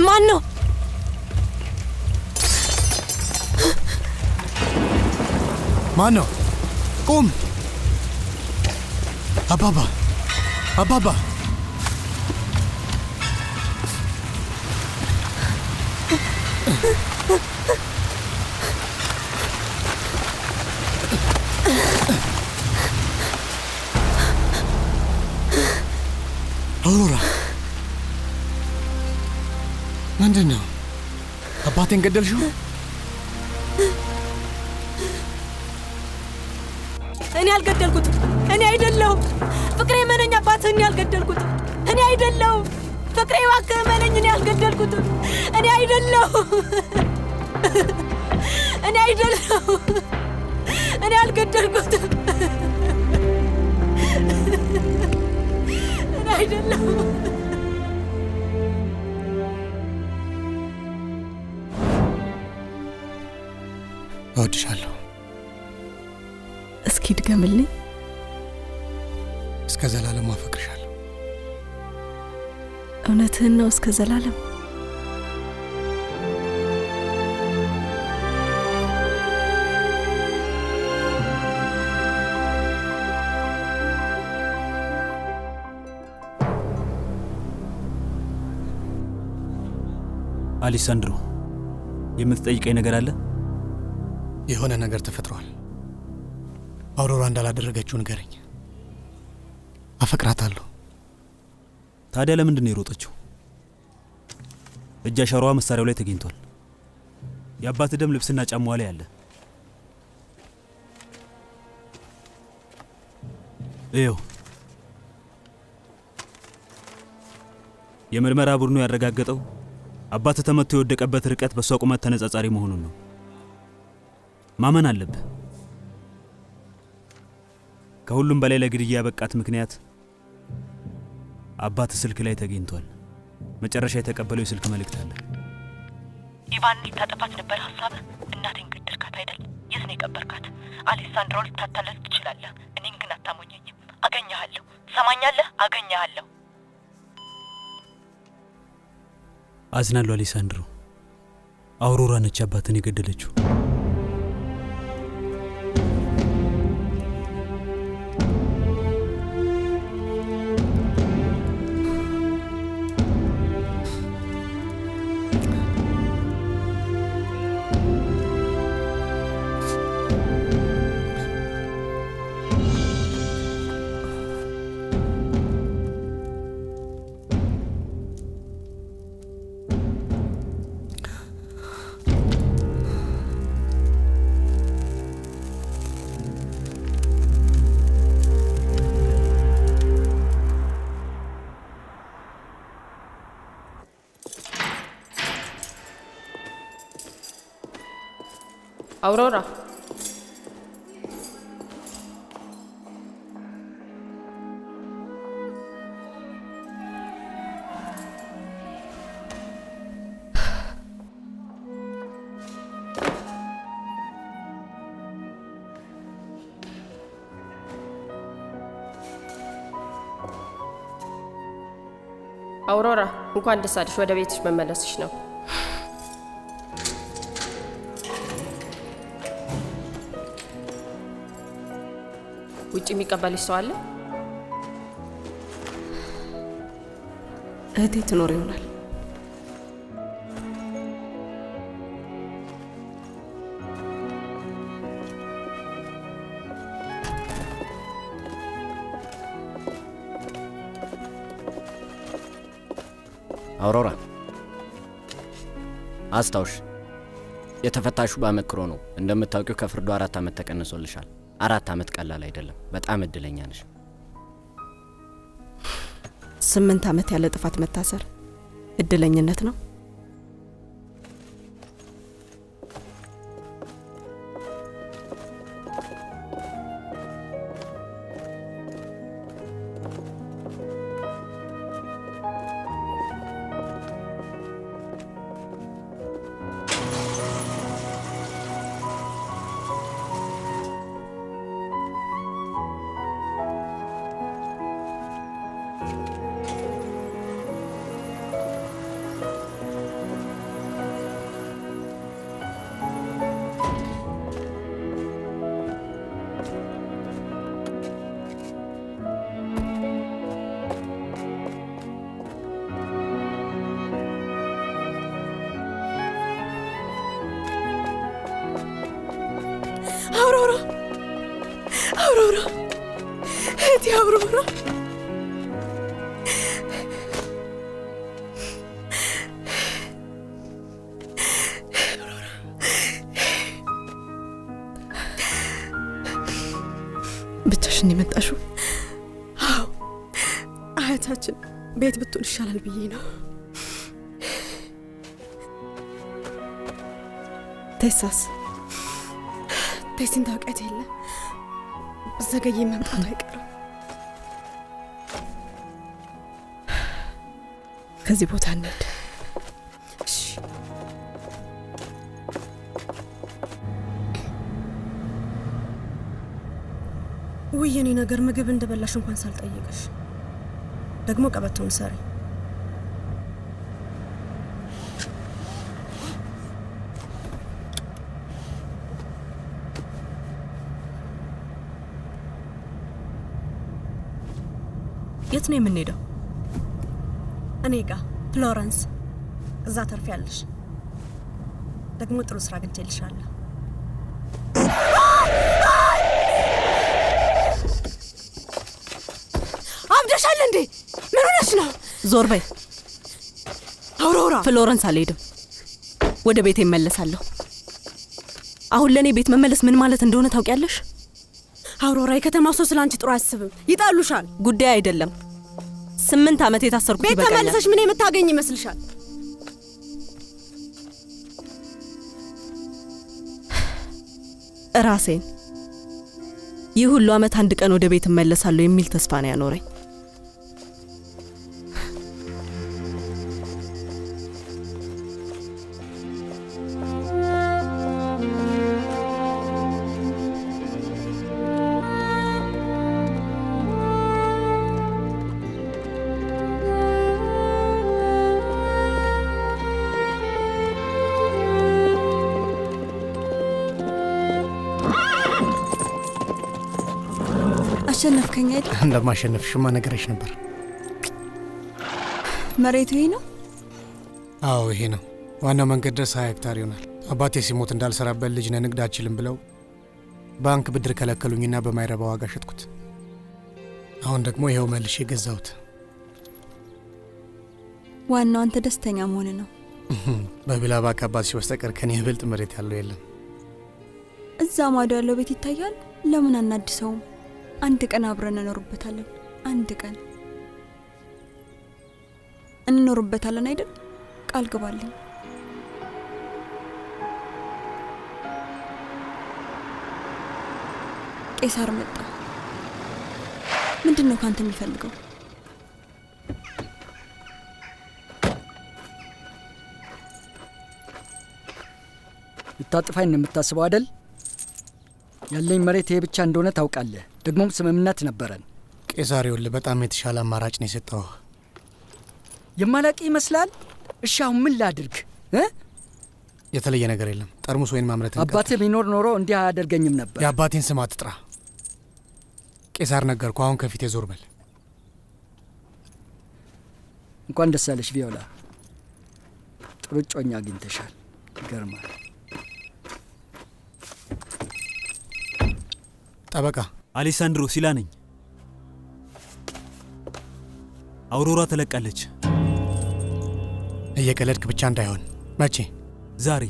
ማን ነው? ማን ነው? ቁም! አባባ አባባ! አውሮራ፣ ምንድን ነው? አባቴን ገደልሽው? እኔ አልገደልኩትም። እኔ አይደለሁም። ፍቅሬ እመነኝ፣ አባትህ እኔ አልገደልኩትም። እኔ አይደለሁም። ፍቅሬ እባክህ እመነኝ፣ እኔ አልገደልኩትም። እኔ አይደለሁም። እኔ አይደለሁም። እኔ አልገደልኩትም። እኔ አይደለሁም። እወድሻለሁ። እስኪ ድገምልኝ። እስከ ዘላለሙ አፈቅርሻለሁ። እውነትህን ነው? እስከ ዘላለም? አሌሳንድሮ፣ የምትጠይቀኝ ነገር አለ? የሆነ ነገር ተፈጥሯል። አውሮራ እንዳላደረገችው ንገረኝ። አፈቅራታለሁ። ታዲያ ለምንድን ነው የሮጠችው? እጅ አሻራዋ መሳሪያው ላይ ተገኝቷል። የአባት ደም ልብስና ጫማዋ ላይ አለ። ይኸው የምርመራ ቡድኑ ያረጋገጠው አባት ተመቶ የወደቀበት ርቀት በእሷ ቁመት ተነጻጻሪ መሆኑን ነው። ማመን አለብህ። ከሁሉም በላይ ለግድያ ያበቃት ምክንያት አባት ስልክ ላይ ተገኝቷል። መጨረሻ የተቀበለው የስልክ መልእክት አለ። ኢቫን ልታጠፋት ነበር ሀሳብህ? እናቴን ገደልካት አይደል? የት ነው የቀበርካት? አሌሳንድሮ ልታታለል ትችላለህ። እኔን ግን አታሞኘኝም። አገኘሃለሁ። ትሰማኛለህ? አገኘሃለሁ። አዝናለሁ አሌሳንድሮ። አውሮራ ነች አባትን የገደለችው። አውሮራ፣ አውሮራ፣ እንኳን ደስ አለሽ። ወደ ቤትሽ መመለስሽ ነው። ውጭ የሚቀበልሽ ሰው አለ? እህቴ ትኖር ይሆናል። አውሮራ አስታውሽ፣ የተፈታሹ በአመክሮ ነው። እንደምታውቂው ከፍርዱ 4 ዓመት ተቀንሶልሻል። 4 ዓመት ቀላል አይደለም። በጣም እድለኛ ነሽ። 8 ዓመት ያለ ጥፋት መታሰር እድለኝነት ነው? ብቻሽን የመጣሽው? አዎ፣ አያታችን ቤት ብትሆን ይሻላል ብዬ ነው። ቴሳስ ቴሲን ታውቂያት የለ? ዘገየ መምጣቱ አይቀርም። ከዚህ ቦታ እንሂድ። እሺ። ውይ የኔ ነገር ምግብ እንደበላሽ እንኳን ሳልጠይቅሽ ደግሞ ቀበቶውን ሰሪ። የት ነው የምንሄደው? እኔ ጋ ፍሎረንስ፣ እዛ ተርፊያለሽ። ደግሞ ጥሩ ስራ አግኝቼልሻለሁ። አብደሻል እንዴ? ምን ሆነሽ ነው? ዞር በይ አውሮራ። ፍሎረንስ አልሄድም። ወደ ቤቴ እመለሳለሁ። አሁን ለእኔ ቤት መመለስ ምን ማለት እንደሆነ ታውቂያለሽ? አውሮራ፣ የከተማው ሰው ስለ አንቺ ጥሩ አያስብም። ይጣሉሻል። ጉዳይ አይደለም። 8 ዓመት የታሰርኩት ቤት ይበቃኛል። ተመልሰሽ ምን የምታገኝ ይመስልሻል? ራሴን ይህ ሁሉ ዓመት አንድ ቀን ወደ ቤት እመለሳለሁ የሚል ተስፋ ነው ያኖረኝ። አሸነፍከኝ አይደል? እንደማሸነፍሽማ ነገረሽ ነበር። መሬቱ ይሄ ነው? አዎ ይሄ ነው። ዋናው መንገድ ድረስ 20 ሄክታር ይሆናል። አባቴ ሲሞት እንዳልሰራበት ልጅ ነህ ንግድ አችልም ብለው ባንክ ብድር ከለከሉኝና በማይረባ ዋጋ ሸጥኩት። አሁን ደግሞ ይኸው መልሼ ገዛሁት። ዋናው አንተ ደስተኛ መሆን ነው። በቢላባ ከአባትሽ በስተቀር ከኔ ይበልጥ መሬት ያለው የለም። እዛ ማዶ ያለው ቤት ይታያል። ለምን አናድሰውም? አንድ ቀን አብረን እንኖርበታለን። አንድ ቀን እንኖርበታለን አይደል? ቃል ግባልኝ። ቄሳር መጣ። ምንድን ነው ካንተ የሚፈልገው? ልታጥፋኝ ነው የምታስበው አይደል? ያለኝ መሬት ይሄ ብቻ እንደሆነ ታውቃለህ። ደግሞም ስምምነት ነበረን። ቄሳር፣ ይኸውልህ በጣም የተሻለ አማራጭ ነው የሰጠሁህ። የማላውቅ ይመስላል። እሺ አሁን ምን ላድርግ? የተለየ ነገር የለም። ጠርሙስ ወይን ማምረት። አባትህ ቢኖር ኖሮ እንዲህ አያደርገኝም ነበር። የአባቴን ስም አትጥራ ቄሳር፣ ነገርኩህ። አሁን ከፊቴ ዞር በል። እንኳን ደስ አለሽ ቪዮላ፣ ጥሩ እጮኛ አግኝተሻል። ይገርማል። ጠበቃ አሌሳንድሮ ሲላ ነኝ። አውሮራ ተለቃለች። እየቀለድክ ብቻ እንዳይሆን። መቼ? ዛሬ።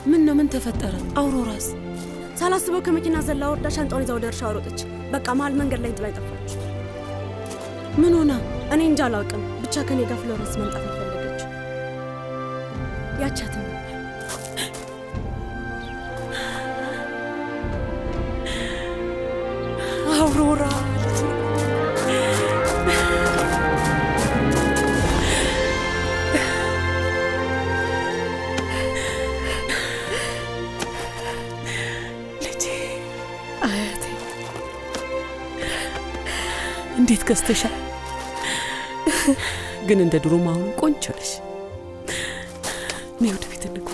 ምን ነው? ምን ተፈጠረ? አውሮራስ? ሳላስበው ከመኪና ዘላ ወርዳ ሻንጣውን ይዛ ወደ እርሻ ሮጠች። በቃ መሀል መንገድ ላይ ጥላ ጠፋች። ምን ሆና? እኔ እንጃ አላውቅም። ብቻ ከኔ ጋር ፍሎረንስ መምጣት አልፈለገች። ያቻትም ነበር። አውሮራ ልጄ፣ አያቴ እንዴት ገዝተሻል? ግን እንደ ድሮም አሁን ቆንጆ ነሽ። ነይ ወደ ቤት እንግባ።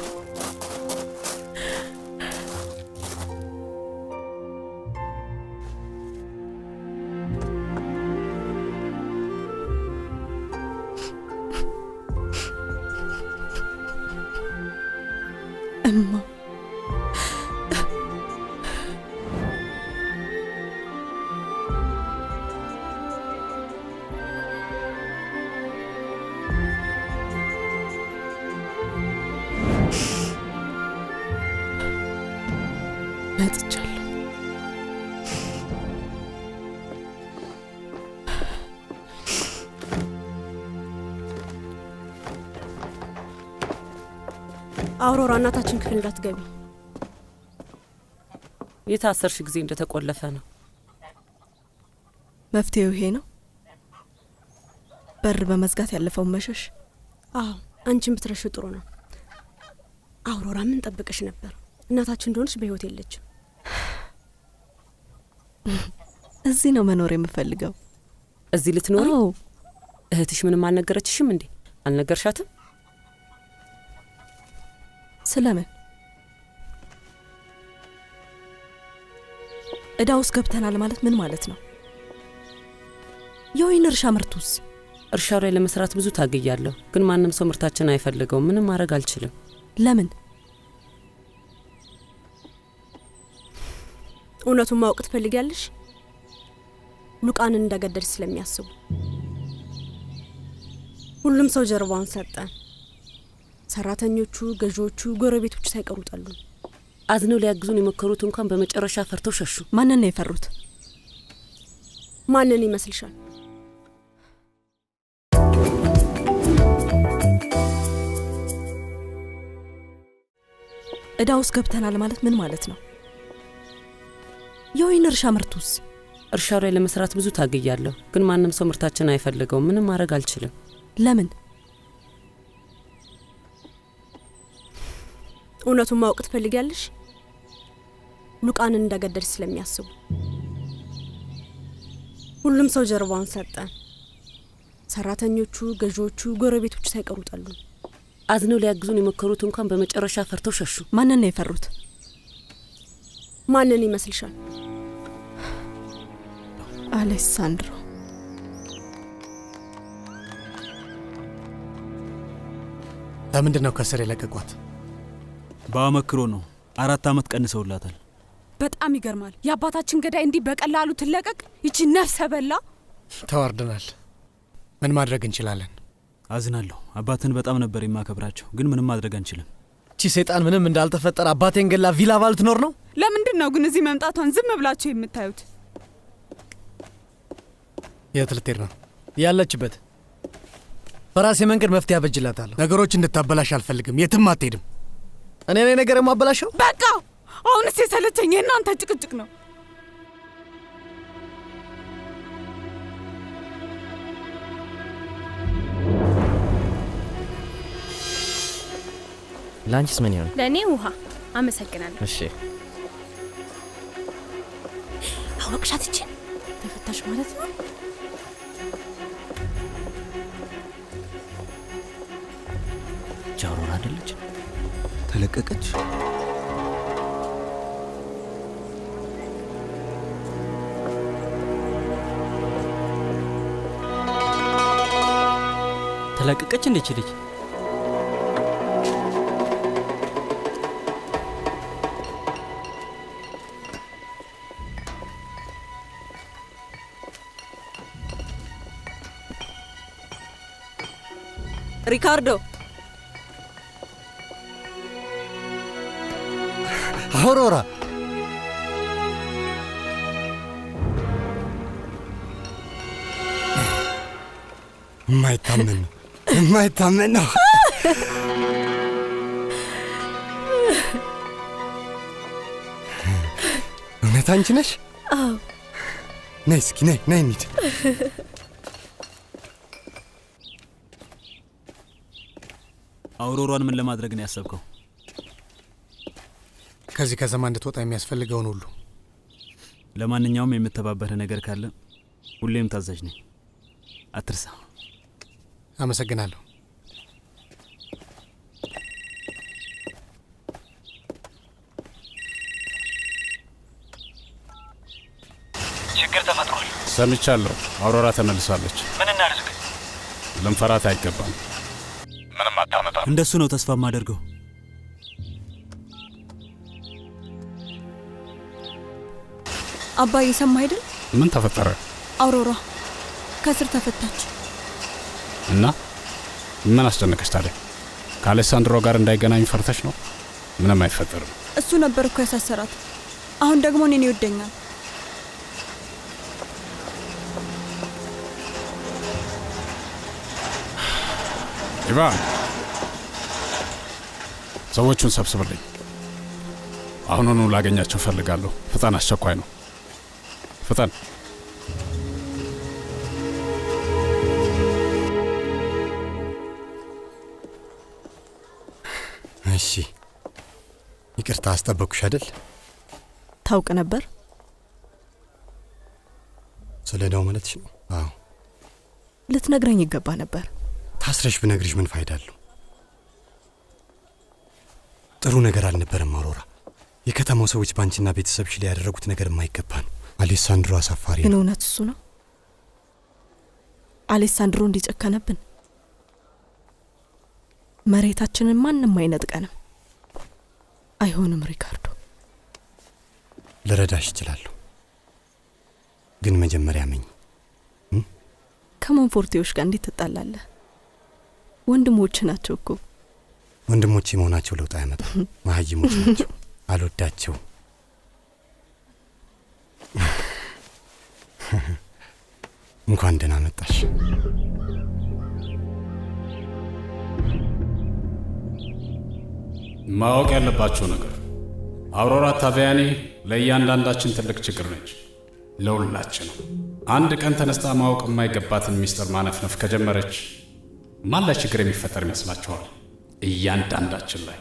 እማ መጥቻለሁ። አውሮራ እናታችን ክፍል እንዳትገቢ። የታሰርሽ ጊዜ እንደተቆለፈ ነው። መፍትሄው ይሄ ነው። በር በመዝጋት ያለፈውን መሸሽ። አዎ አንቺን ብትረሺው ጥሩ ነው። አውሮራ ምን ጠብቀሽ ነበር? እናታችን እንደሆነች በህይወት የለችም። እዚህ ነው መኖር የምፈልገው። እዚህ ልትኖሪ? እህትሽ ምንም አልነገረችሽም እንዴ? አልነገርሻትም? ስለምን? እዳ ውስጥ ገብተናል ማለት ምን ማለት ነው? የወይን እርሻ ምርቱስ? እርሻው ላይ ለመስራት ብዙ ታግያለሁ፣ ግን ማንም ሰው ምርታችን አይፈልገውም። ምንም ማድረግ አልችልም። ለምን? እውነቱን ማወቅ ትፈልጊያለሽ? ሉቃንን እንደገደል ስለሚያስቡ ሁሉም ሰው ጀርባውን ሰጠ። ሰራተኞቹ፣ ገዢዎቹ፣ ጎረቤቶቹ ሳይቀሩ ጠሉን። አዝነው ሊያግዙን የሞከሩት እንኳን በመጨረሻ ፈርተው ሸሹ። ማንን ነው የፈሩት? ማንን ይመስልሻል? እዳ ውስጥ ገብተናል ማለት ምን ማለት ነው? የወይን እርሻ ምርቱስ? እርሻው ላይ ለመስራት ብዙ ታግያለሁ፣ ግን ማንም ሰው ምርታችን አይፈልገውም። ምንም ማድረግ አልችልም። ለምን? እውነቱን ማወቅ ትፈልጊያለሽ? ሉቃንን እንደገደል ስለሚያስቡ ሁሉም ሰው ጀርባውን ሰጠ። ሰራተኞቹ፣ ገዢዎቹ፣ ጎረቤቶቹ ሳይቀሩ ጠሉን። አዝነው ሊያግዙን የሞከሩት እንኳን በመጨረሻ ፈርተው ሸሹ። ማንን ነው የፈሩት? ማንን ይመስልሻል? አሌሳንድሮ። ለምንድን ነው ከስር የለቀቋት? በአመክሮ ነው። 4 ዓመት ቀንሰውላታል። በጣም ይገርማል። የአባታችን ገዳይ እንዲህ በቀላሉ ትለቀቅ? ይቺ ነፍሰ በላ። ተዋርደናል። ምን ማድረግ እንችላለን? አዝናለሁ። አባትን በጣም ነበር የማከብራቸው፣ ግን ምንም ማድረግ አንችልም። እቺ ሰይጣን ምንም እንዳልተፈጠረ አባቴን ገላ ቪላ ባል ትኖር ነው። ለምንድን ነው ግን እዚህ መምጣቷን ዝም ብላችሁ የምታዩት? የት ልትሄድ ነው? ያለችበት በራሴ መንገድ መፍትሄ አበጅላታለሁ። ነገሮች እንድታበላሽ አልፈልግም። የትም አትሄድም። እኔ ነኝ ነገር የማበላሸው? በቃ አሁንስ የሰለቸኝ የእናንተ ጭቅጭቅ ነው። ላንቺስ ምን ይሆን? ለእኔ ውሃ። አመሰግናለሁ። እሺ። አወቅሻት? ይችን ተፈታሽ ማለት ነው። አውሮራ አይደለች? ተለቀቀች? ተለቀቀች እንዴ ልጅ? ሪካርዶ። አውሮራ የማይታመን ነው፣ የማይታመን ነው። እውነት አንቺ ነሽ? አዎ። ነይ እስኪ ነይ፣ ነይ እንሂድ። አውሮራን ምን ለማድረግ ነው ያሰብከው? ከዚህ ከተማ እንድትወጣ የሚያስፈልገውን ሁሉ። ለማንኛውም የምተባበርህ ነገር ካለ ሁሌም ታዛዥ ነኝ፣ አትርሳ። አመሰግናለሁ። ችግር ተፈጥሯል። ሰምቻለሁ። አውሮራ ተመልሳለች። ምን እናድርግ? ልንፈራት አይገባም። ምንም አታመጣም። እንደሱ ነው ተስፋ የማደርገው። አባዬ ሰማህ አይደል? ምን ተፈጠረ? አውሮራ ከስር ተፈታች። እና ምን አስጨነቀሽ ታዲያ? ከአሌሳንድሮ ጋር እንዳይገናኝ ፈርተሽ ነው? ምንም አይፈጠርም። እሱ ነበር እኮ ያሳሰራት። አሁን ደግሞ እኔን ይወደኛል። ኢቫን፣ ሰዎቹን ሰብስብልኝ። አሁኑኑ ላገኛቸው እፈልጋለሁ። ፍጠን፣ አስቸኳይ ነው። ፍጠን። እሺ፣ ይቅርታ አስጠበቅኩሽ አይደል? ታውቅ ነበር? ስለ ዕዳው ማለትሽ ነው? አዎ። ልትነግረኝ ይገባ ነበር። ታስረሽ ብነግርሽ ምን ፋይዳ አለው? ጥሩ ነገር አልነበረም አውሮራ። የከተማው ሰዎች ባንቺና ቤተሰብሽ ላይ ያደረጉት ነገር የማይገባ ነው። አሌሳንድሮ አሳፋሪ ግን ነው። እውነት እሱ ነው? አሌሳንድሮ እንዲጨከነብን መሬታችንን ማንም አይነጥቀንም። አይሆንም ሪካርዶ። ልረዳሽ እችላለሁ፣ ግን መጀመሪያ መኝ ከሞንፎርቴዎች ጋር እንዴት ትጣላለህ? ወንድሞች ናቸው እኮ። ወንድሞቼ መሆናቸው ለውጥ አያመጣም። መሀይሞች ናቸው፣ አልወዳቸው። እንኳን ደህና መጣሽ። ማወቅ ያለባቸው ነገር አውሮራ ታቪያኒ ለእያንዳንዳችን ትልቅ ችግር ነች፣ ለሁላችንም። አንድ ቀን ተነስታ ማወቅ የማይገባትን ሚስጥር ማነፍነፍ ከጀመረች ማን ላይ ችግር የሚፈጠር ይመስላችኋል? እያንዳንዳችን ላይ።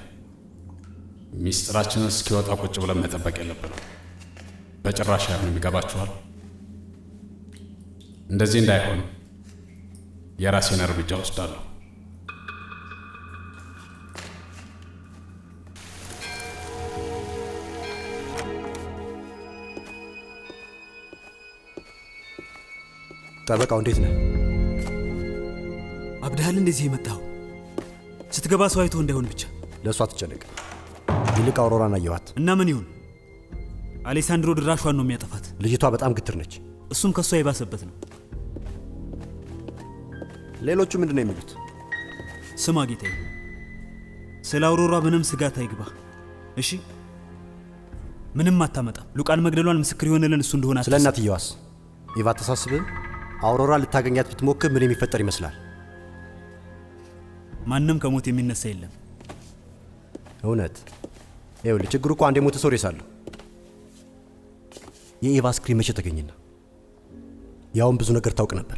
ሚስጥራችንን እስኪወጣ ቁጭ ብለን መጠበቅ የለብንም። በጭራሽ አይሆንም። ይገባችኋል? እንደዚህ እንዳይሆን የራሴን እርምጃ ወስዳለሁ። ጠበቃው እንዴት ነህ? አብደሃል እንደዚህ የመጣኸው? ስትገባ ሰው አይቶ እንዳይሆን ብቻ። ለእሷ አትጨነቅ። ይልቅ አውሮራን አየኋት። እና ምን ይሁን? አሌሳንድሮ ድራሿን ነው የሚያጠፋት። ልጅቷ በጣም ግትር ነች። እሱም ከእሷ የባሰበት ነው። ሌሎቹ ምንድን ነው የሚሉት? ስማ ጌታዬ፣ ስለ አውሮራ ምንም ስጋት አይግባ። እሺ፣ ምንም አታመጣም። ሉቃን መግደሏን ምስክር የሆነልን እሱ እንደሆነ ስለ እናትየዋስ ኢቫ አታሳስብህም? አውሮራ ልታገኛት ብትሞክር ምን የሚፈጠር ይመስላል? ማንም ከሞት የሚነሳ የለም። እውነት ይኸውልህ፣ ችግሩ እኮ አንድ የሞተ ሰው ሬሳ አለው። የኢቫ አስክሬን መቼ ተገኘና? ያውም ብዙ ነገር ታውቅ ነበር።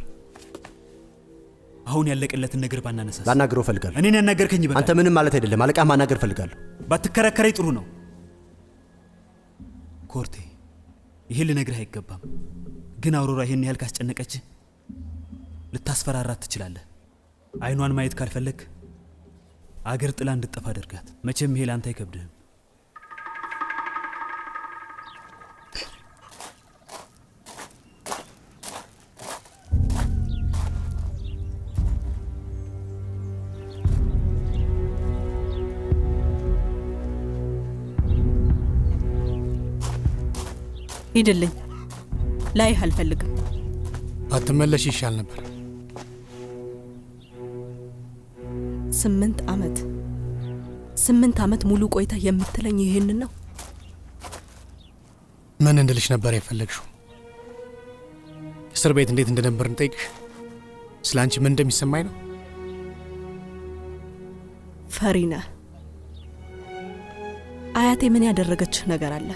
አሁን ያለቀለትን ነገር ባናነሳስ። ላናግረው እፈልጋለሁ። እኔን ያናገርከኝ ይበቃል። አንተ ምንም ማለት አይደለም። አለቃ ማናገር እፈልጋለሁ። ባትከራከረኝ ጥሩ ነው ኮርቴ። ይሄን ልነግርህ አይገባም፣ ግን አውሮራ ይሄን ያህል ካስጨነቀች ልታስፈራራት ትችላለህ። አይኗን ማየት ካልፈለግ አገር ጥላ እንድጠፋ አድርጋት። መቼም ይሄ ለአንተ አይከብድህም። ሂድልኝ፣ ላይህ አልፈልግም። ባትመለሽ ይሻል ነበር። 8 ዓመት 8 ዓመት ሙሉ ቆይታ የምትለኝ ይህንን ነው? ምን እንድልሽ ነበር የፈለግሽው? እስር ቤት እንዴት እንደነበር እንጠይቅሽ? ስለ አንቺ ምን እንደሚሰማኝ ነው? ፈሪ ነህ። አያቴ ምን ያደረገችህ ነገር አለ?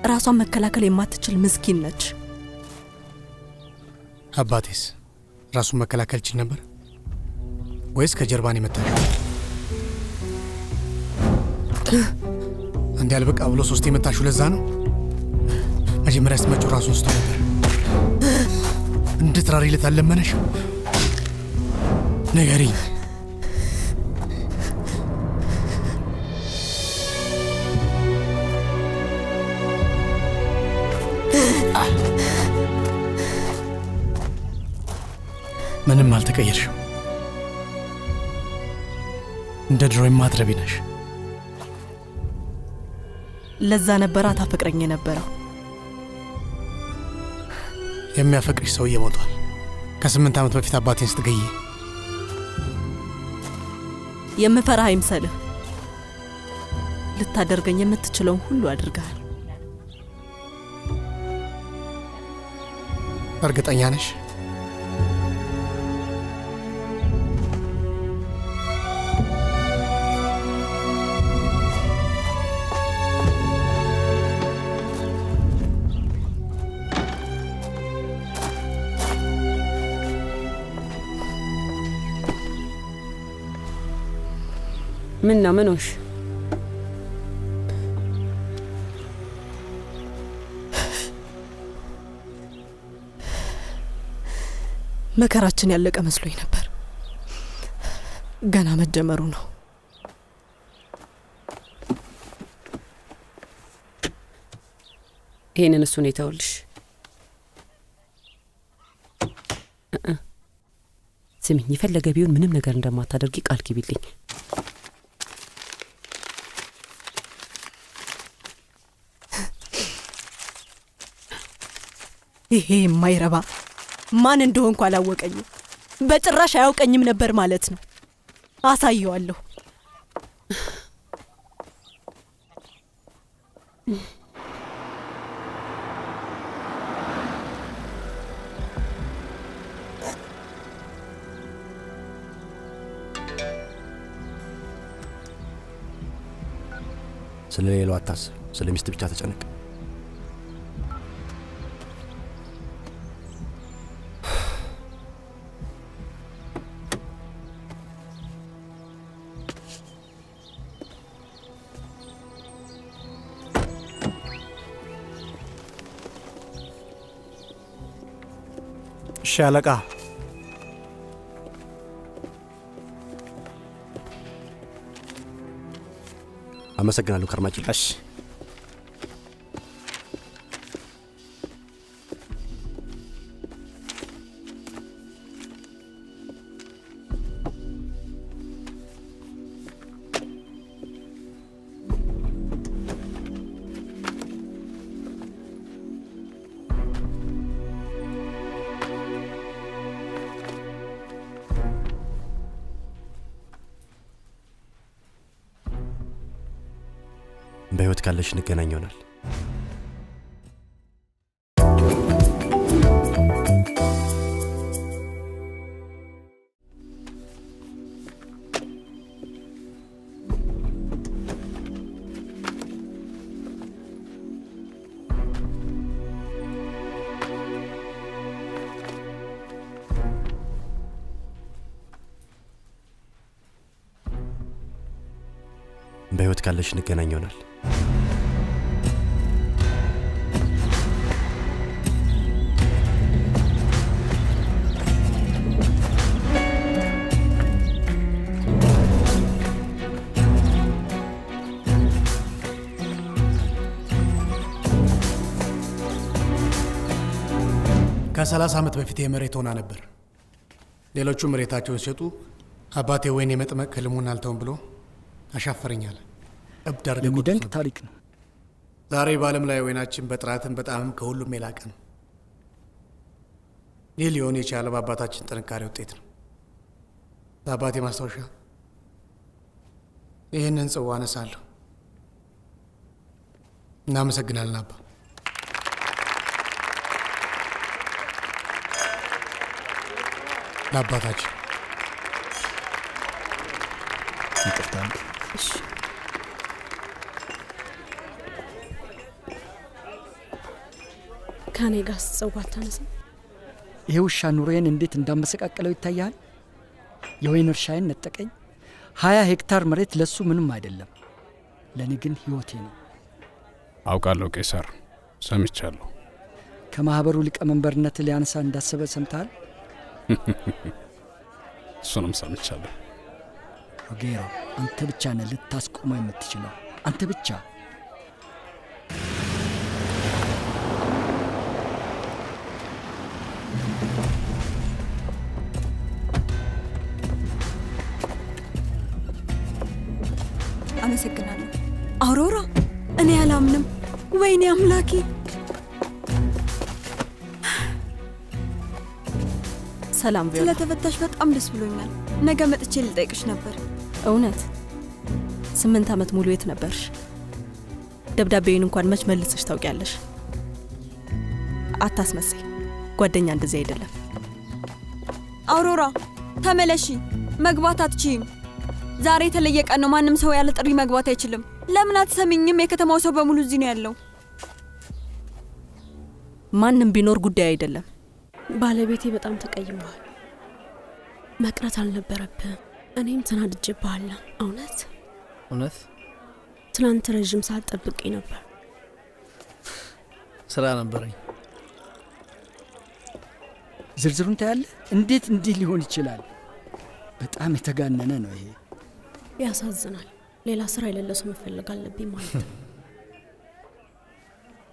ራሷን መከላከል የማትችል ምስኪን ነች። አባቴስ ራሱን መከላከል ይችል ነበር ወይስ ከጀርባን የመታሽው? አንዴ አልበቃ ብሎ 3 የመታሽው ለዛ ነው? መጀመሪያ ስትመጪው ራሱን ስቶ ነበር። እንድትራሪለት አልለመነሽ? ንገሪኝ። ምንም አልተቀየርሽም። እንደ ድሮ የማትረቢ ነሽ። ለዛ ነበር አታፈቅረኝ የነበረው። የሚያፈቅርሽ ሰውዬ ሞቷል። ከ8 ዓመት በፊት አባቴን ስትገይ የምፈራህ አይምሰልህ። ልታደርገኝ የምትችለውን ሁሉ አድርገሃል። እርግጠኛ ነሽ? ምን ነው ምን ሆንሽ? መከራችን ያለቀ መስሎኝ ነበር። ገና መጀመሩ ነው። ይሄንን እሱን የተውልሽ። ስሚኝ፣ የፈለገ ቢሆን ምንም ነገር እንደማታደርጊ ቃል ግቢልኝ። ይሄ የማይረባ ማን እንደሆንኩ አላወቀኝም። በጭራሽ አያውቀኝም ነበር ማለት ነው። አሳየዋለሁ። ስለ ሌላው አታስብ፣ ስለ ሚስት ብቻ ተጨነቅ። እሺ አለቃ። አመሰግናለሁ ከርማጭ። እሺ በህይወት ካለሽ እንገናኝ ይሆናል። በህይወት ካለሽ እንገናኝ ይሆናል። ከ30 ዓመት በፊት የመሬት ሆና ነበር። ሌሎቹ መሬታቸውን ሲሸጡ አባቴ ወይን የመጥመቅ ህልሙን አልተውም ብሎ አሻፈረኝ አለ። እብድ አድርገህ የሚደንቅ ቆጥሮት ነበር። ታሪክ ነው። ዛሬ በዓለም ላይ ወይናችን በጥራትም በጣምም ከሁሉም የላቀ ነው። ይህ ሊሆን የቻለ በአባታችን ጥንካሬ ውጤት ነው። ለአባቴ ማስታወሻ ይህንን ጽዋ አነሳለሁ። እናመሰግናለን አባ። ለአባታችን ይቅርታ። እሺ ከኔ ጋር ጽዋ አታነሳም? ይሄ ውሻ ኑሮዬን እንዴት እንዳመሰቃቀለው ይታያል። የወይን እርሻዬን ነጠቀኝ። 20 ሄክታር መሬት ለሱ ምንም አይደለም፣ ለእኔ ግን ህይወቴ ነው። አውቃለሁ ቄሳር፣ ሰምቻለሁ። ከማኅበሩ ሊቀመንበርነት ሊያነሳ እንዳሰበ ሰምተሃል? እሱንም ሰምቻለሁ። ሮጌሮ፣ አንተ ብቻ ነህ ልታስቆመው የምትችለው፣ አንተ ብቻ። አመሰግናለሁ። አውሮራ፣ እኔ አላምንም። ወይኔ አምላኬ! ሰላም ቪዮላ። ስለተፈታሽ በጣም ደስ ብሎኛል። ነገ መጥቼ ልጠይቅሽ ነበር። እውነት 8 ዓመት ሙሉ የት ነበርሽ? ደብዳቤውን እንኳን መች መልሰሽ ታውቂያለሽ? አታስመስይ። ጓደኛ እንደዚህ አይደለም። አውሮራ ተመለሺ፣ መግባት አትችይም። ዛሬ የተለየ ቀን ነው። ማንም ሰው ያለ ጥሪ መግባት አይችልም። ለምን አትሰሚኝም? የከተማው ሰው በሙሉ እዚህ ነው ያለው። ማንም ቢኖር ጉዳይ አይደለም። ባለቤቴ በጣም ተቀይሟል። መቅረት አልነበረብህም። እኔም ተናድጄብሃለሁ። እውነት እውነት ትናንት ረዥም ሰዓት ጠብቄ ነበር። ስራ ነበረኝ። ዝርዝሩን ታያለህ። እንዴት እንዲህ ሊሆን ይችላል? በጣም የተጋነነ ነው ይሄ። ያሳዝናል። ሌላ ስራ የሌለ ሰው መፈለግ አለብኝ ማለት ነው።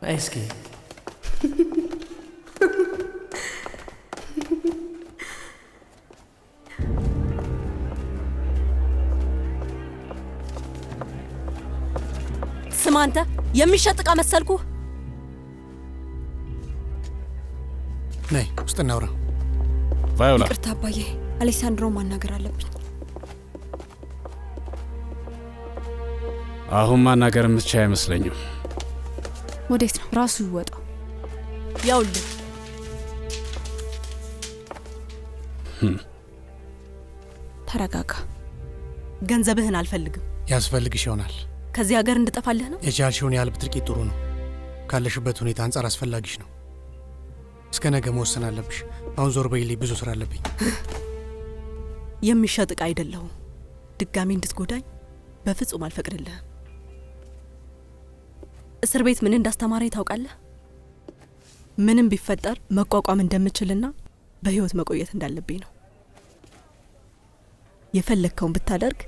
አይ እስኪ ስማ አንተ፣ የሚሸጥ ዕቃ መሰልኩህ? ነይ ውስጥ እናውራ። ቫዮላ። ይቅርታ አባዬ፣ አሌሳንድሮ ማናገር አለብኝ። አሁን ማናገር የምትችይ አይመስለኝም። ወዴት ነው ራሱ ይወጣ? ያውልህ። ተረጋጋ። ገንዘብህን አልፈልግም። ያስፈልግሽ ይሆናል። ከዚህ ሀገር እንድጠፋልህ ነው? የቻልሽውን ያህል ብትርቂ ጥሩ ነው። ካለሽበት ሁኔታ አንጻር አስፈላጊሽ ነው። እስከ ነገ መወሰን አለብሽ። አሁን ዞር በይልኝ፣ ብዙ ስራ አለብኝ። የሚሸጥ ዕቃ አይደለሁም። ድጋሚ እንድትጎዳኝ በፍጹም አልፈቅድልህም። እስር ቤት ምን እንዳስተማረኝ ታውቃለህ? ምንም ቢፈጠር መቋቋም እንደምችልና በህይወት መቆየት እንዳለብኝ ነው። የፈለግከውን ብታደርግ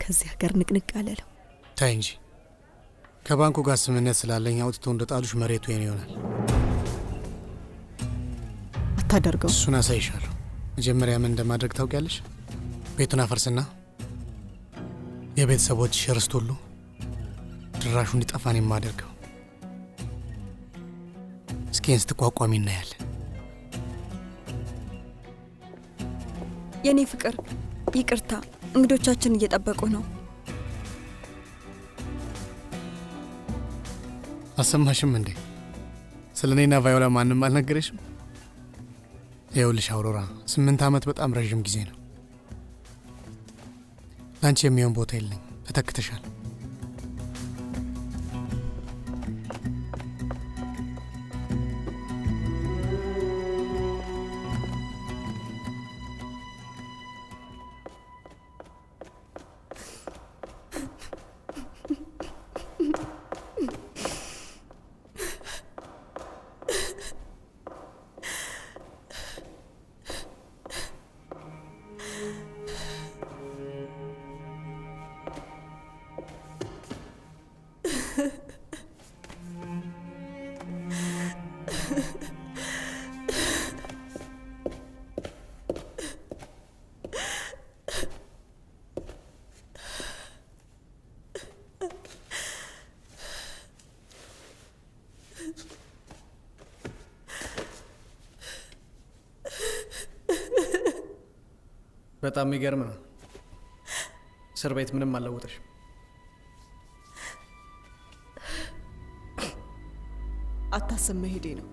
ከዚህ ሀገር ንቅንቅ አልልም። ታይ እንጂ ከባንኩ ጋር ስምምነት ስላለኝ አውጥተው እንደጣሉሽ መሬቱ የኔ ይሆናል። አታደርገው። እሱን አሳይሻለሁ። መጀመሪያ ምን እንደማድረግ ታውቂያለሽ? ቤቱን አፈርስና የቤተሰቦችሽ ርስት ሁሉ ድራሹ እንዲጠፋ ነው የማደርገው። እስኪ ስትቋቋሚ እናያለን። የኔ ፍቅር ይቅርታ፣ እንግዶቻችን እየጠበቁ ነው። አሰማሽም እንዴ? ስለ እኔና ቫዮላ ማንም አልነገረሽም? ይኸውልሽ አውሮራ፣ 8 ዓመት በጣም ረዥም ጊዜ ነው። ላንቺ የሚሆን ቦታ የለኝም። ተተክተሻል። በጣም የሚገርም ነው። እስር ቤት ምንም አልለወጠሽም። አታስብ፣ መሄዴ ነው።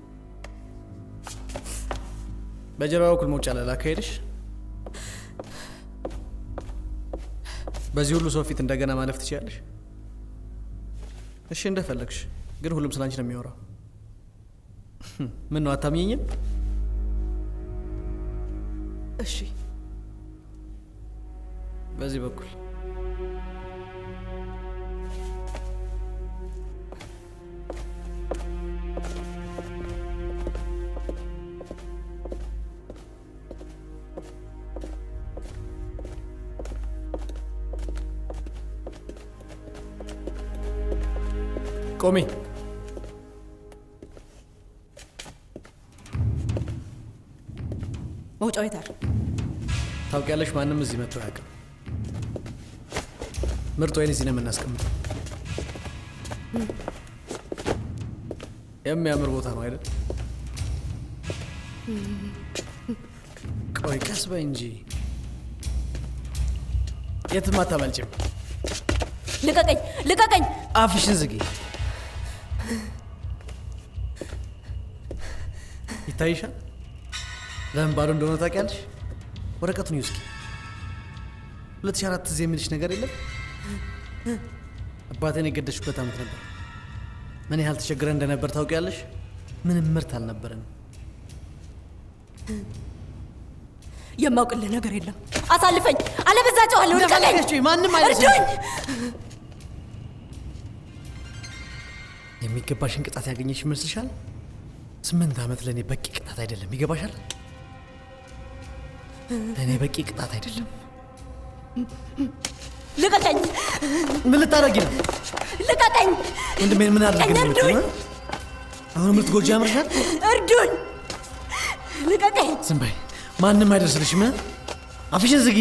በጀርባ በኩል መውጫ አለ። ላካሄድሽ። በዚህ ሁሉ ሰው ፊት እንደገና ማለፍ ትችያለሽ። እሺ እንደፈለግሽ፣ ግን ሁሉም ስላንቺ ነው የሚያወራው። ምን ነው አታምኚኝም? እሺ በዚህ በኩል ቆሚ። መውጫው የት አለ? ታውቂያለሽ፣ ማንም እዚህ መጥቶ አያውቅም። ምርጥ ወይን እዚህ ነው የምናስቀምጠው። የሚያምር ቦታ ነው አይደል? ቆይ ቀስ በይ እንጂ የትም አታመልጭም። ልቀቀኝ! ልቀቀኝ! አፍሽን ዝጊ። ይታይሻል? ለምን ባዶ እንደሆነ ታውቂያለሽ? ወረቀቱን ይውስኪ። 2004 ትዝ የሚልሽ ነገር የለም? አባቴን የገደልሽበት ዓመት ነበር። ምን ያህል ተቸግረን እንደነበር ታውቂያለሽ? ምንም ምርት አልነበረንም። የማውቅልህ ነገር የለም። አሳልፈኝ፣ አለበዛ ጮኻለሁ። ልቀቀኝ! ማንም አይደርስም። እርዱኝ! የሚገባሽን ቅጣት ያገኘሽ ይመስልሻል? 8 ዓመት ለእኔ በቂ ቅጣት አይደለም። ይገባሻል? ለእኔ በቂ ቅጣት አይደለም። ልቀቀኝ! ምን ልታደርጊ ነው? ልቀቀኝ! ወንድሜን ምን አድርገን ነው የምትይው? አሁንም ልትጎጂ ያምርሻል? እርዱኝ! ልቀቀኝ! ዝም በይ፣ ማንም አይደርስልሽም። አፍሽን ዝጊ።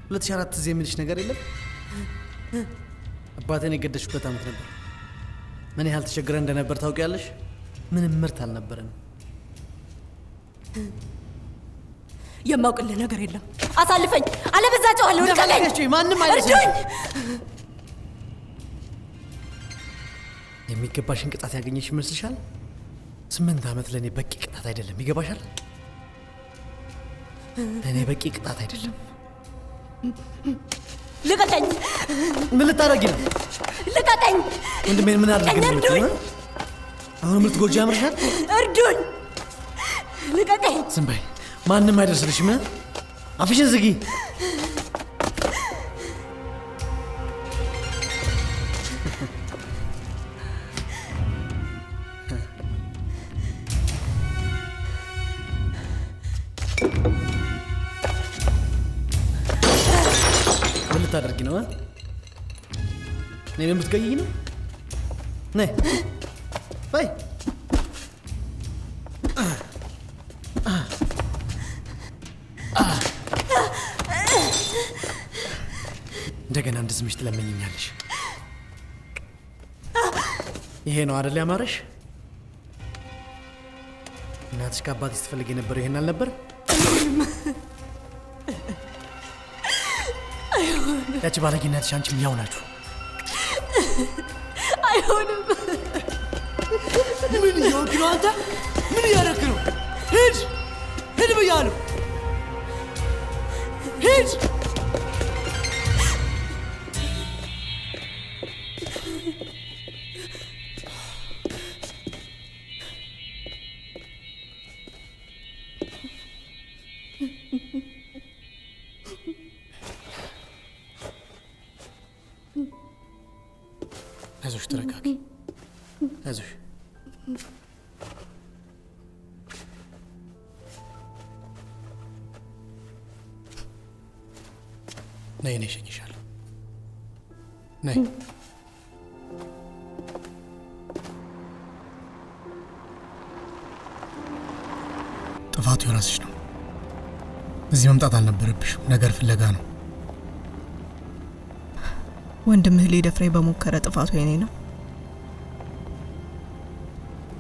2004 ትዝ የሚልሽ ነገር የለም? አባቴን የገደልሽበት ዓመት ነበር። ምን ያህል ተቸግረን እንደነበር ታውቂያለሽ? ምንም ምርት አልነበረንም። የማውቅልህ ነገር የለም። አሳልፈኝ፣ አለበዛ ጮኻለሁ። ልቀቀኝ! ማንም አይደርስም። እርዱኝ! የሚገባሽን ቅጣት ያገኘሽ ይመስልሻል? 8 ዓመት ለእኔ በቂ ቅጣት አይደለም። ይገባሻል? ለእኔ በቂ ቅጣት አይደለም። ልቀቀኝ! ምን ልታደርጊ ነው? ልቀቀኝ! ወንድሜን ምን አድርገን ነው የምትይው? አሁንም ልትጎጂ ያምርሻል? እርዱኝ! ልቀቀኝ! ዝም በይ፣ ማንም አይደርስልሽም። አፍሽን ዝጊ። ምን ልታደርጊ ነው? እኔን የምትገይኝ ነው? ነይ በይ። እንደገና እንድስምሽ ትለምኝኛለሽ። ይሄ ነው አይደል ያማረሽ? እናትሽ ከአባትሽ ስትፈልግ የነበረው ይሄን አልነበር? ያቺ ባለጌ እናትሽ አንቺም ያው ናችሁ። አይሆንም። ምን እየሆንክ ነው አንተ? ምን እያደረክ ነው? ሂድ ሂድ ብያለሁ። ሂድ። አይዞሽ፣ ተረጋጊ። አይዞሽ። ነይ፣ እኔ እሸኝሻለሁ። ነይ። ጥፋቱ የራስሽ ነው። እዚህ መምጣት አልነበረብሽም። ነገር ፍለጋ ነው። ወንድምህ ሊደፍረኝ በሞከረ ጥፋቱ የኔ ነው።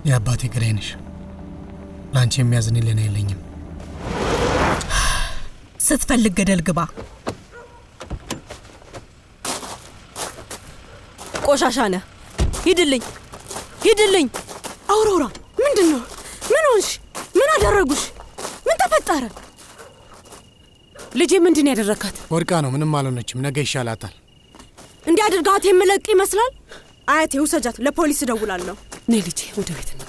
የአባቴ ገዳይ ነሽ። ለአንቺ የሚያዝን ሕሊና የለኝም። ስትፈልግ ገደል ግባ። ቆሻሻ ነህ። ሂድልኝ፣ ሂድልኝ። አውሮራ ምንድን ነው? ምን ሆንሽ? ምን አደረጉሽ? ምን ተፈጠረ? ልጄ ምንድን ያደረካት? ወድቃ ነው። ምንም አልሆነችም። ነገ ይሻላታል። እንዲህ አድርጋት የምለቅ ይመስላል? አያቴ ውሰጃት፣ ለፖሊስ እደውላለሁ። ነይ ልጄ፣ ወደ ቤት ነው።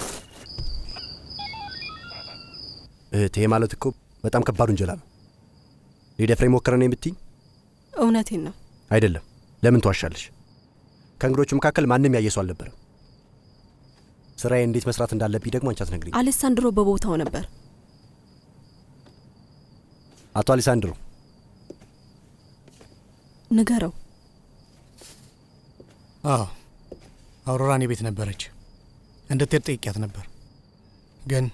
እህቴ ማለት እኮ በጣም ከባድ ውንጀላ ነው። ሊደፍረኝ ሞከረ ነው የምትይኝ? እውነቴን ነው። አይደለም። ለምን ትዋሻለሽ? ከእንግዶቹ መካከል ማንም ያየ ሰው አልነበረም። ስራዬ እንዴት መስራት እንዳለብኝ ደግሞ አንቺ አትነግሪኝ። አሌሳንድሮ በቦታው ነበር። አቶ አሌሳንድሮ ንገረው። አዎ አውሮራ እኔ ቤት ነበረች። እንድትሄድ ጠይቂያት ነበር፣ ግን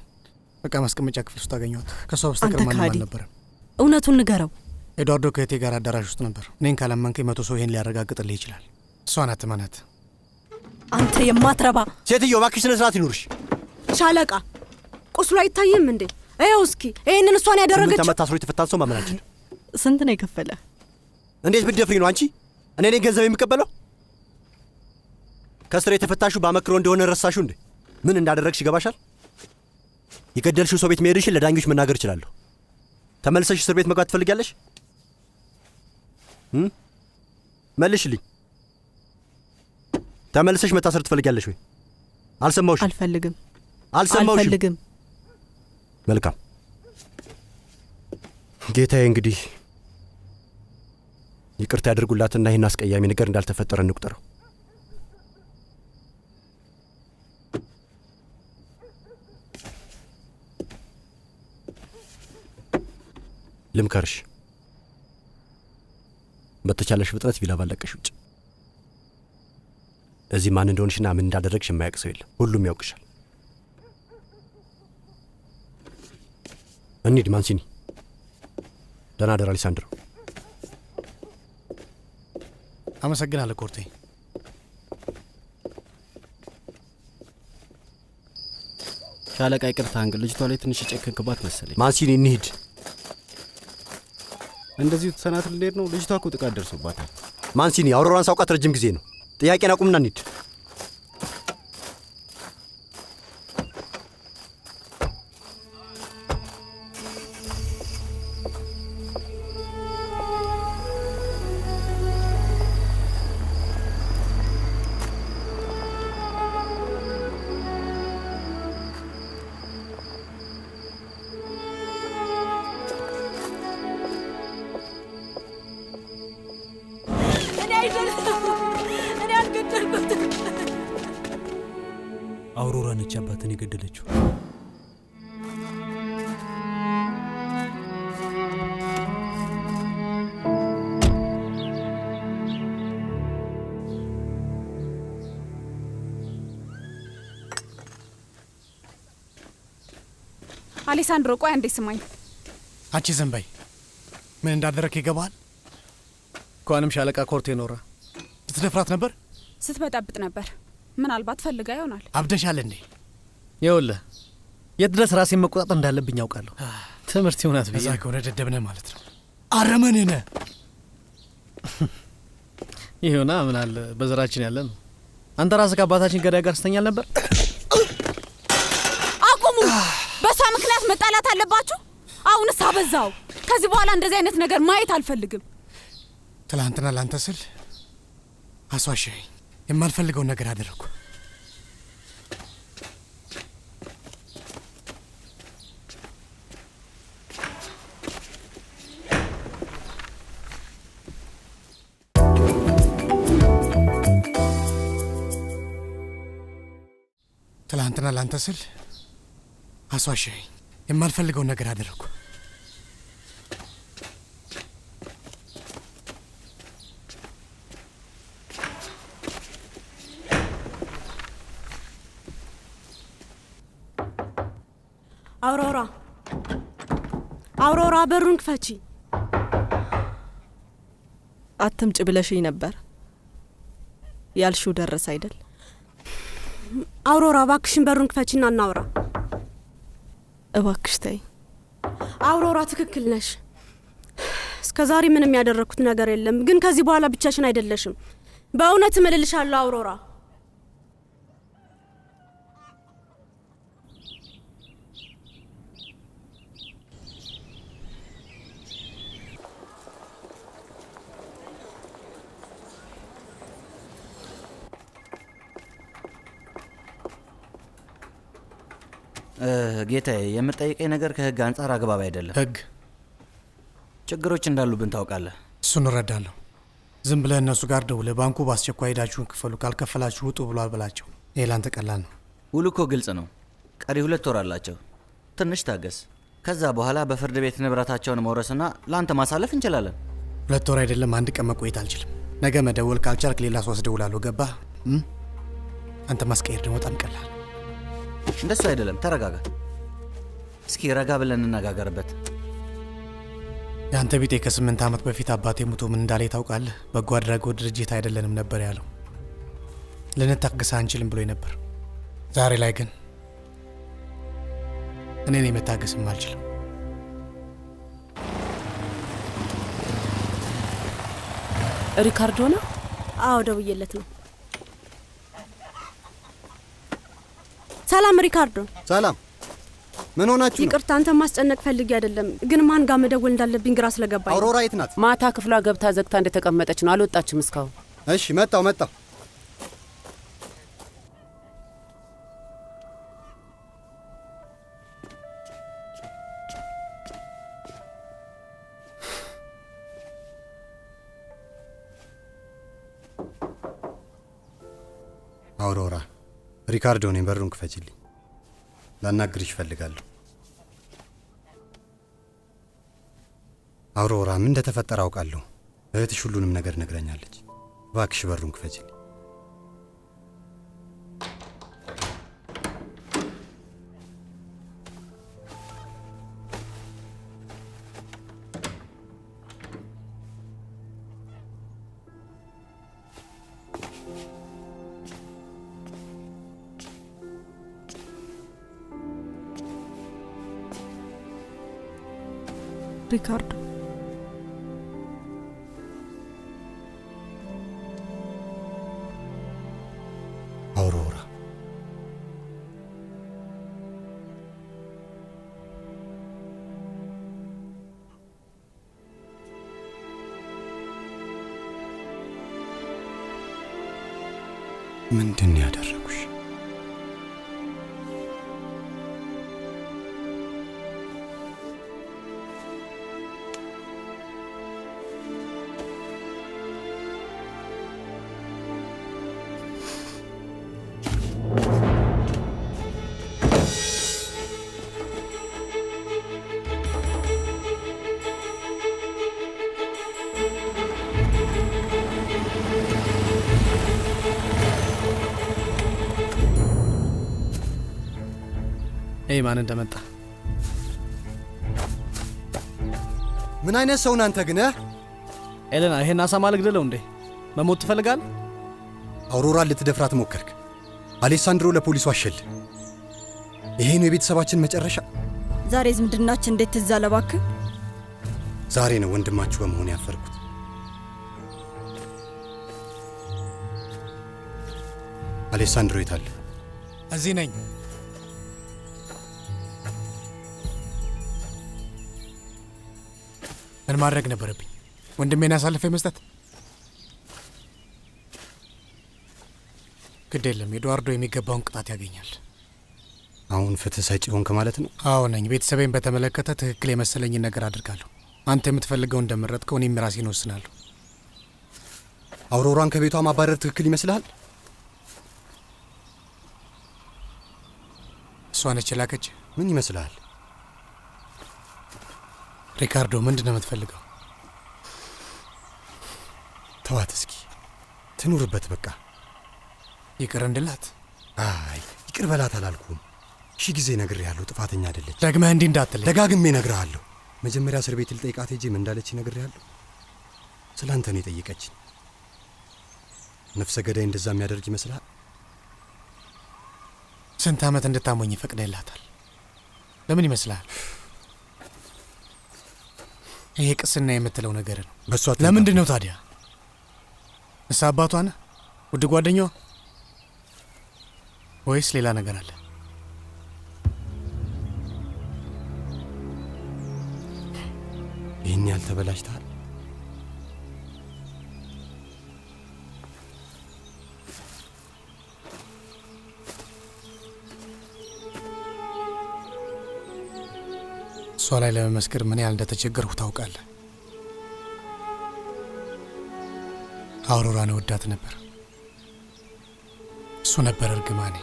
እቃ ማስቀመጫ ክፍል ውስጥ አገኘኋት። ከእሷ በስተቀር አንተ ማንም ከሃዲ! አልነበረም። እውነቱን ንገረው። ኤድዋርዶ ከእህቴ ጋር አዳራሽ ውስጥ ነበር። እኔን ካላመንከኝ 100 ሰው ይሄን ሊያረጋግጥልህ ይችላል። እሷን አትመናት። አንተ የማትረባ ሴትዮ፣ እባክሽ ስነ ስርዓት ይኑርሽ። ሻለቃ፣ ቁስሉ አይታይም እንዴ? ይኸው እስኪ ይሄንን እሷን ያደረገችው። 8 ዓመት ታስሮ የተፈታን ሰው ማመን አልችልም። ስንት ነው የከፈለ? እንዴት ብትደፍሪ ነው አንቺ? እኔ ነኝ ገንዘብ የምቀበለው? ከስር የተፈታሹ ባመክሮ እንደሆነ ረሳሹ እንዴ? ምን እንዳደረግሽ ይገባሻል? የገደልሽው ሰው ቤት መሄድሽን ለዳኞች መናገር እችላለሁ። ተመልሰሽ እስር ቤት መግባት ትፈልጊያለሽ? መልሽልኝ። ተመልሰሽ መታሰር ትፈልጊያለሽ ወይ? አልሰማሁሽም። አልፈልግም። አልሰማሁሽም። አልፈልግም። መልካም ጌታዬ፣ እንግዲህ ይቅርታ ያድርጉላትና ይህን አስቀያሚ ነገር እንዳልተፈጠረ እንቁጠረው። ልምከርሽ፣ በተቻለሽ ፍጥነት ቪላ ባለቀሽ ውጭ። እዚህ ማን እንደሆንሽና ምን እንዳደረግሽ የማያውቅ ሰው የለም። ሁሉም ያውቅሻል። እንሂድ ማንሲኒ። ደህና እደር አሌሳንድሮ። አመሰግናለሁ ኮርቴ። ሻለቃ ይቅርታ፣ እንግዲህ ልጅቷ ላይ ትንሽ የጨከንክባት መሰለኝ። ማንሲኒ እንሂድ። እንደዚሁ ተሰናት ልንሄድ ነው? ልጅቷ እኮ ጥቃት ደርሶባታል። ማንሲኒ፣ አውሮራን ሳውቃት ረጅም ጊዜ ነው። ጥያቄን አቁምና እንሂድ። አውሮራ ነች አባትን የገደለችው። አሌሳንድሮ ቆይ አንዴ ስማኝ። አንቺ ዝም በይ። ምን እንዳደረክ ይገባሃል? እንኳንም ሻለቃ ኮርቴ ኖረ። ስትደፍራት ነበር፣ ስትበጠብጥ ነበር። ምናልባት ፈልጋ ይሆናል። አብደሻል እንዴ? ይኸውልህ የት ድረስ ራሴን መቆጣጠር እንዳለብኝ ያውቃለሁ። ትምህርት ይሆናት ብዬ። እዛ ከሆነ ደደብ ነህ ማለት ነው። አረመኔ ነህ። ይሁና ምን አለ በዘራችን ያለ ነው። አንተ ራስህ ከአባታችን ገዳይ ጋር ስተኛል ነበር። አቁሙ! በሷ ምክንያት መጣላት አለባችሁ? አሁንስ አበዛው። ከዚህ በኋላ እንደዚህ አይነት ነገር ማየት አልፈልግም። ትላንትና ላንተ ስል አስዋሸኸኝ። የማልፈልገውን ነገር አደረግኩ። ትላንትና ላንተ ስል አስዋሸኸኝ። የማልፈልገውን ነገር አደረግኩ። አውሮራ፣ አውሮራ በሩን ክፈቺ። አትምጭ ብለሽኝ ነበር። ያልሽው ደረሰ አይደል? አውሮራ እባክሽን በሩን ክፈቺና እናውራ። እባክሽ ተይ። አውሮራ ትክክል ነሽ። እስከዛሬ ምንም ያደረኩት ነገር የለም፣ ግን ከዚህ በኋላ ብቻሽን አይደለሽም። በእውነት እምልልሻለሁ አውሮራ። ጌታዬ፣ የምጠይቀኝ ነገር ከህግ አንጻር አግባብ አይደለም። ህግ ችግሮች እንዳሉብን ታውቃለህ። እሱን እረዳለሁ። ዝም ብለህ እነሱ ጋር ደውለህ ባንኩ በአስቸኳይ ሄዳችሁን ክፈሉ፣ ካልከፈላችሁ ውጡ ብሏል ብላቸው። ይሄ ላንተ ቀላል ነው። ውሉ እኮ ግልጽ ነው። ቀሪ 2 ወር አላቸው። ትንሽ ታገስ። ከዛ በኋላ በፍርድ ቤት ንብረታቸውን መውረስና ለአንተ ማሳለፍ እንችላለን። 2 ወር አይደለም አንድ ቀን መቆየት አልችልም። ነገ መደወል ካልቻልክ ሌላ ሰው አስደውላለሁ። ገባህ? አንተ ማስቀየር ደግሞ በጣም ቀላል። እንደሱ አይደለም። ተረጋጋ እስኪ፣ ረጋ ብለን እንነጋገርበት። የአንተ ቢጤ ከ8 ዓመት በፊት አባቴ ሙቶ ምን እንዳለ ታውቃለህ? በጎ አድራጎት ድርጅት አይደለንም ነበር ያለው። ልንታገስ አንችልም ብሎኝ ነበር። ዛሬ ላይ ግን እኔ ነኝ መታገስም አልችልም። ሪካርዶ ነው? አዎ ደውዬለት ነው። ሰላም ሪካርዶ። ሰላም። ምን ሆናችሁ ነው? ይቅርታ አንተ ማስጨነቅ ፈልጌ አይደለም፣ ግን ማን ጋር መደወል እንዳለብኝ ግራ ስለገባኝ። አውሮራ የት ናት? ማታ ክፍሏ ገብታ ዘግታ እንደተቀመጠች ነው፣ አልወጣችም እስካሁን። እሺ መጣው መጣው። አውሮራ፣ ሪካርዶ ነኝ። በሩን ክፈችልኝ፣ ላናግርሽ እፈልጋለሁ። አውሮራ፣ ምን እንደተፈጠረ አውቃለሁ። እህትሽ ሁሉንም ነገር ነግራኛለች። እባክሽ በሩን ክፈችልኝ። ሪካርዶ አውሮራ፣ ምንድን ነው ያደረጉሽ? ማን እንደመጣ ምን አይነት ሰው ነህ አንተ ግን? ኤሌና፣ ይሄን አሳማ ልግደለው እንዴ? መሞት ትፈልጋለህ? አውሮራ ልትደፍራት ሞከርክ። አሌሳንድሮ ለፖሊሱ አሸል። ይሄ ነው የቤተሰባችን መጨረሻ። ዛሬ ዝምድናችን እንዴት ትዝ አለ እባክህ? ዛሬ ነው ወንድማችሁ በመሆን ያፈርኩት። አሌሳንድሮ የት አለ? እዚህ ነኝ። ምን ማድረግ ነበረብኝ? ወንድሜን አሳልፌ መስጠት? ግድ የለም፣ ኤድዋርዶ የሚገባውን ቅጣት ያገኛል። አሁን ፍትህ ሰጪ ሆንክ ማለት ነው? አዎ ነኝ። ቤተሰቤን በተመለከተ ትክክል የመሰለኝን ነገር አድርጋለሁ። አንተ የምትፈልገው እንደመረጥከው እኔም ራሴን ወስናለሁ። አውሮራን ከቤቷ ማባረር ትክክል ይመስልሃል? እሷ ነች የላከች። ምን ይመስልሃል? ሪካርዶ፣ ምንድን ነው የምትፈልገው? ተዋት እስኪ ትኑርበት በቃ። ይቅር እንድላት? አይ ይቅር በላት አላልኩም። ሺህ ጊዜ ነግሬሃለሁ፣ ጥፋተኛ አይደለች። ደግመህ እንዲህ እንዳትለኝ። ደጋግሜ ነግሬሃለሁ። መጀመሪያ እስር ቤት ልጠይቃት ሄጄ ምን እንዳለች ነግሬሃለሁ። ስለ አንተ ነው የጠየቀችኝ። ነፍሰ ገዳይ እንደዛ የሚያደርግ ይመስልሃል? ስንት ዓመት እንድታሞኝ ፈቅደህላታል? ለምን ይመስልሃል? ይሄ ቅስና የምትለው ነገር ነው። በሷ ለምንድን ነው ታዲያ? እሳ አባቷ ነህ? ውድ ጓደኛዋ? ወይስ ሌላ ነገር አለ? ይህን ያህል ተበላሽተሃል? እሷ ላይ ለመመስከር ምን ያህል እንደተቸገርኩ ታውቃለህ። አውሮራን እወዳት ነበር። እሱ ነበር እርግማኔ።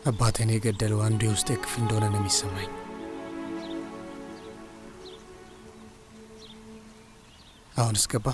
አባቴን የገደለው አንዱ የውስጤ ክፍል እንደሆነ ነው የሚሰማኝ። አሁንስ ገባ?